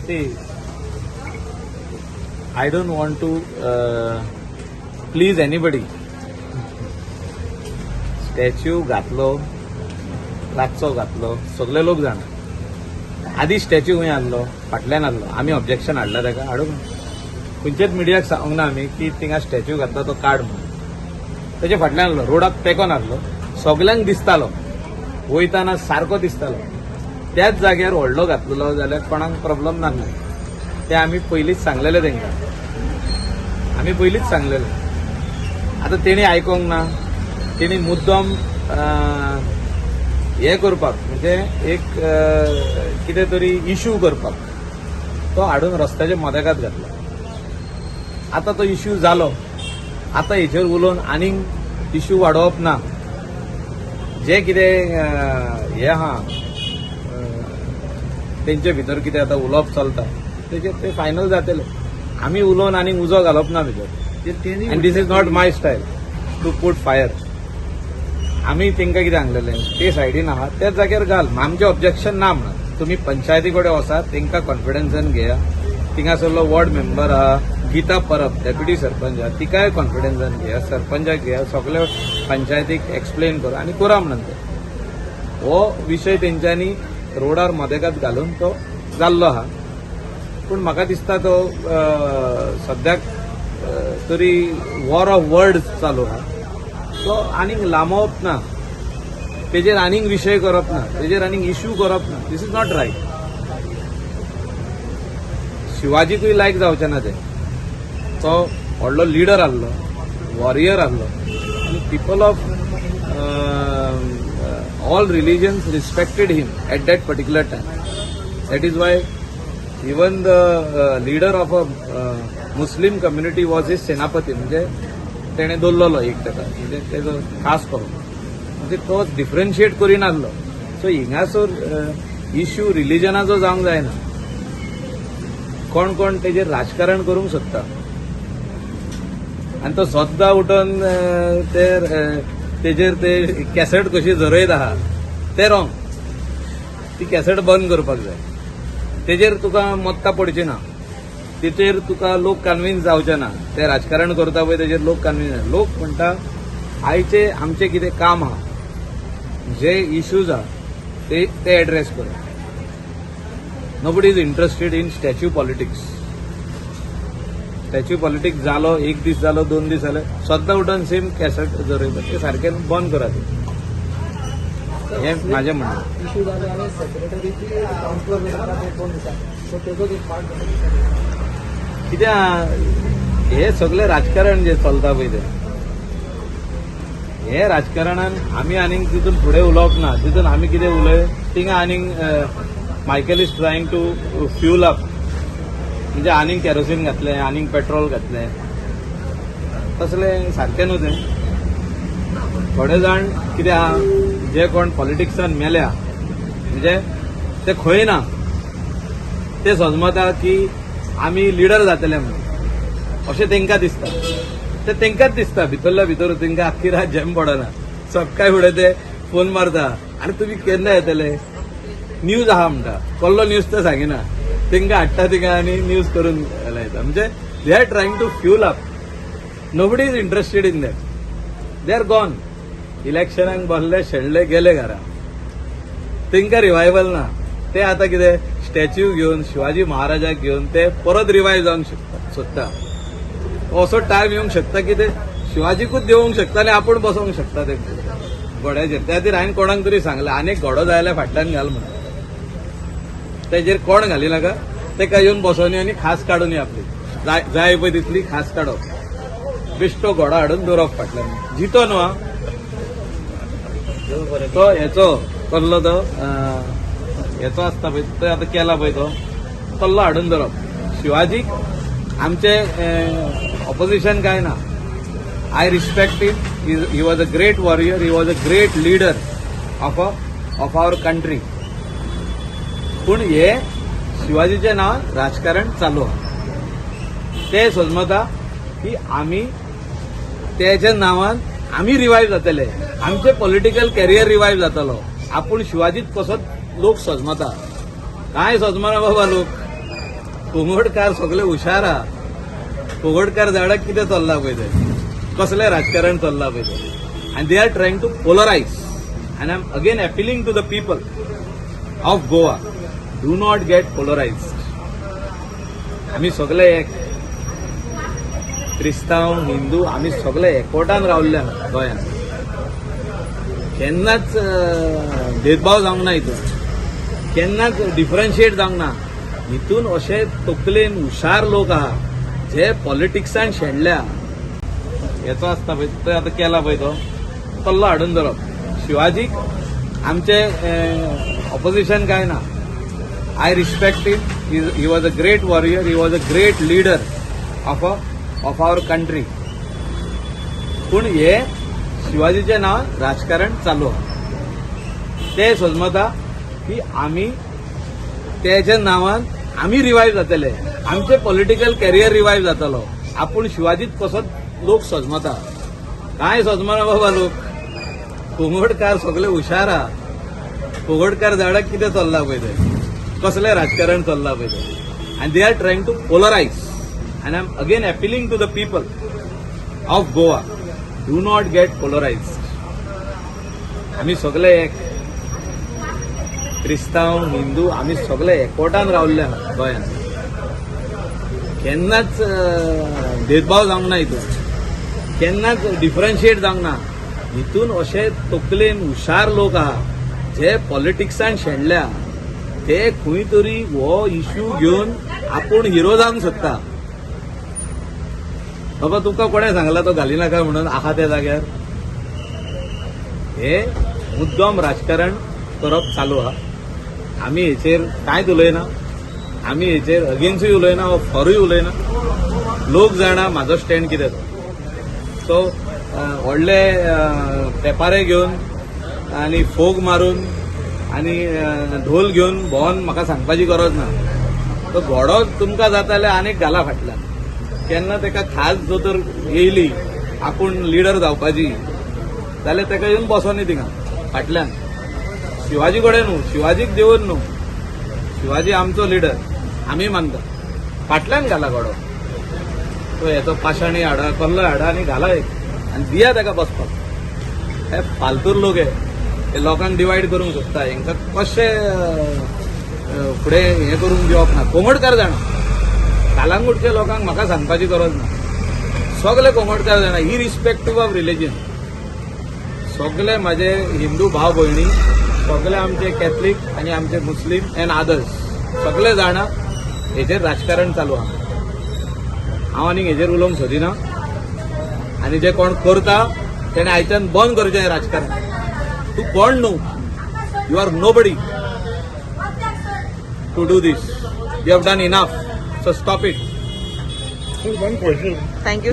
See, I don't want to please anybody. Statue घातलो, रातचो घातलो, सगळे लोक जाणा. आदी स्टॅच्यू खंय आहलो? फाटल्यान आहलो. आमी ऑब्जेक्शन हाडला ताका हाडूंक ना. खंयचेच मिडियाक सांगूंक ना आमी की थिंगा स्टॅच्यू घातला तो काड म्हणून. तेजे फाटल्यान आहलो, रोडाक तेंकोन आहलो, सगल्यांक दिसतालो, वयताना सारको दिसतालो. त्याच जाग्यार व्हडलो घातलेलो जाल्यार कोणाक प्रॉब्लम नासलो. ते आमी पयलींच सांगलेले तांकां, आमी पयलींच सांगलेले. आतां तेणी आयकोंक ना. तेणी मुद्दम हें करपाक, म्हणजे एक कितें तरी इश्यू करपाक तो हाडून रस्त्याच्या मदेकात घातलो. आतां तो इश्यू जालो. आतां हेचेर उलोवन आनीक इश्यू वाडोवप ना. जे कितें हें आहा, तेंचे भितर कितें आतां उलोवप चलता, तेजेर ते फायनल जातले. आमी उलोवन आनीक उजो घालप ना भितर. And this is not my style to put fire. आमी तांकां कितें सांगलेलें, ते सायडीन आहा त्याच जाग्यार घाल, आमचें ऑब्जेक्शन ना म्हणून. तुमी पंचायती कडेन वचात, तांकां कॉन्फिडन्सान घेया. थिंगासरलो वॉर्ड मेंबर आहा, गीता परब, डेप्युटी सरपंच आहा, तिकाय कॉन्फिडन्सान घेया, सरपंचाक घेया, सगळे पंचायतीक एक्सप्लेन करा आनी करा म्हणून ते. हो विशय तेंच्यांनी रोडार मदेकात घालून तो जाल्लो आहा. पूण म्हाका दिसता तो सद्याक तरी वॉर ऑफ वर्ड्स चालू आहा, तो आनीक लांबोवप ना, तेजेर आनीक विशय करप ना, तेजेर आनीक इश्यू करप ना. This is not right. शिवाजीकूय लायक जावचें ना तें. तो व्हडलो लिडर आहलो, वॉरियर आहलो आनी people of all religions respected him at that particular time. That is why even the leader of a Muslim community was his सेनापती. म्हणजे तेणें दवरलेलो एक ताका, म्हणजे तेजो खास करून, म्हणजे तो डिफरन्शिएट करिनासलो. सो हिंगासर इश्यू रिलिजनाचो जावंक जायना. कोण कोण तेजेर राजकारण करूंक सोदता आनी तो सद्दां उठून ते तेजेर ते कॅसेट कशी झरयत आहा, ते रॉंग. ती कॅसेट बंद करपाक जाय. तेजेर तुका मत्तां पडची ना, तेचेर तुका लोक कन्विन्स जावचे ना. ते राजकारण करता पळय, तेजेर लोक कन्विन्स. लोक म्हणटा, आयचे आमचे कितें काम आहा, जे इश्यूज आहा, ते ते एड्रेस कर. Nobody is interested in statue politics. Statue politics जालो, एक दीस जालो, 2 दीस जाले, सद्दां उठून सेम कॅसेट झरयता, ते सारकें बंद करात, हें म्हाजें म्हणणें. इश्यू जाले आनी सेक्रेटरीची ट्रान्सफर जाता ते 2 दिसांनी, सो तेजो एक पार्ट. कित्याक हे सगळें राजकारण जे चलता पळय तें, हे राजकारणान आमी आनीक तितून फुडें उलोवप ना. तितून आमी कितें उलय, थिंगा आनीक Michael is trying to fuel up, म्हणजे आनीक कॅरोसीन घातलें, आनीक पेट्रोल घातलें, तसलें सारकें न्हू तें. थोडे जाण कितें आहा, जे कोण पॉलिटिक्सान मेल्या, म्हणजे ते खंय ना, ते समजता की आमी लिडर जातले म्हणून, अशें तांकां दिसता. ते तांकांच दिसता भितरल्या भितर. तांकां आख्खी रात झेम पडना. सकाळी फुडें ते फोन मारता, आनी तुमी केन्ना येतले, न्यूज आहा म्हणटा. कसलो न्यूज ते सांगिना. तांकां हाडटा थिंगा आनी न्यूज करून लायता. म्हणजे they are trying to fuel up. Nobody is interested in that. They are gone. इलेक्शनाक बसले, शेणले, गेले घरा. तांकां रिवायवल ना. ते आतां कितें स्टॅच्यू घेवन, शिवाजी महाराजाक घेवन ते परत रिवायव जावंक शकता सोदता. असो टायम येवंक शकता की ते शिवाजीकूच देंवोंक शकता आनी आपूण बसोंक शकता ते घोड्याचेर. त्या खातीर हांवें कोणाक तरी सांगलें, आनीक घोडो जाय जाल्यार फाटल्यान घाल म्हणून. तेजेर कोण घाली नाका, तेका येवन बसोनी आनी खास काडून ये आपली. जाय जाय पळय तितली खास काडप, बेश्टो घोडो हाडून दवरप फाटल्यान. जितो न्हू आं. तो हेचो कसलो तो हेचो आसता पळय, तो आतां केला पळय, तो कल्लो हाडून दवरप. शिवाजीक आमचे ऑपोजिशन काय ना. I respect him. He was a great warrior. He was a great leader of our country. पूण हे शिवाजीचें नांव राजकारण चालू आहा. ते समजता की आमी तेच्या नांवान आमी रिवायव जातले, आमचे पॉलिटिकल कॅरियर रिवायव जातलो, आपूण शिवाजीत कसो लोक सजमता. काय सजमना बाबा लोक. कोंगोडकार सगळे हुशार आहा. कोंगोडकार जाणा कितें चल्लां पळय तें, कसलें राजकारण चल्लां पळय तें, आनी they are trying to polarize. And I am again appealing to the people of Goa, do not get polarize. आमी सगळे एक, क्रिस्तांव, हिंदू, आमी सगळे एकवटान रावल्ले आहा गोंयांत. केन्नाच भेदभाव जावंक ना हितून, केन्नाच डिफरन्शिएट जावंक ना हितून. अशे तकलेन हुशार लोक आहा जे पॉलिटिक्सान शेणल्या. हेचो आसता पळय, तो आतां केला पळय, तो कल्लो हाडून धरप शिवाजीक. आमचे ऑपोजिशन काय ना. I respect him. He was a great warrior, he was a great leader of our country. पूण हे शिवाजीचें नांव राजकारण चालू आहा. ते समजता की आमी तेच्या नांवान आमी रिवायव जातले, आमचे पॉलिटिकल कॅरियर रिवायव जातलो. आपूण शिवाजीत कसो लोक सजमता. काय सजमना बाबा लोक. कोंगोडकार सगळे हुशार आहा. कोंगोडकार जाणा कितें चल्लां पळय तें, कसलें राजकारण चल्लां पळय तें, आनी they are trying to polarize. And I am again appealing to the people of Goa, do not get polarize. आमी सगळे एक, क्रिस्तांव, हिंदू, आमी सगळे एकवटान रावल्ले आहा गोंयांत. केन्नाच भेदभाव जावंक ना हितून, केन्नाच डिफरन्शिएट जावंक ना हितून. अशे तकलेन हुशार लोक आहा जे पॉलिटिक्सान शेणल्या. ते खंय तरी हो इश्यू घेवन आपूण हिरो जावंक सोदता. बाबा, तुका कोणें सांगला तो घालिनाका म्हणून आहा त्या जाग्यार? हे मुद्दम राजकारण करप चालू आहा. आमी हेचेर कांयच उलयना. आमी हेचेर अगेन्स्टूय उलयना वा फॉरूय उलयना. लोक जाणा म्हाजो स्टँड कितें तो. सो व्हडले पेपारे घेवन आनी फोग मारून आनी ढोल घेवन भोंवन म्हाका सांगपाची गरज ना. तो घोडो तुमकां जाता जाल्यार आनीक घाला फाटल्यान. केन्ना ताका खास जो तर येयली आपूण लिडर जावपाची जाल्यार ताका येवन बसोनी थिंगा फाटल्यान. शिवाजी कडेन न्हू, शिवाजीक देवन न्हू. शिवाजी आमचो लिडर, आमी मानता. फाटल्यान घाला घोडो तो. हेचो पाशाणी हाडा, कल्लो हाडा आनी घाला एक आनी दिया ताका बसपाक. हे फालतूर लोक हे लोकांक डिवायड करूंक सोदता. हेंकां कशें फुडें हें करूंक दिवप ना. कोंगडकार जाणा, कालांगूटच्या लोकांक म्हाका सांगपाची गरज ना. सगळे कोंगडकार जाणा, इरिस्पेक्टीव ऑफ रिलिजन. सगळे म्हाजे हिंदू भाव भयणी, सगळे आमचे कॅथलीक आनी आमचे मुस्लीम एंड अदर्स, सगळे जाणा हेचेर राजकारण चालू आहा. हांव आनीक हेजेर उलोवंक सोदिना. आनी जे कोण करता तेणे आयच्यान बंद करचें हें राजकारण. तूं कोण न्हू, you are nobody to do this. You have done enough, so stop it. Sir, one question. Thank you.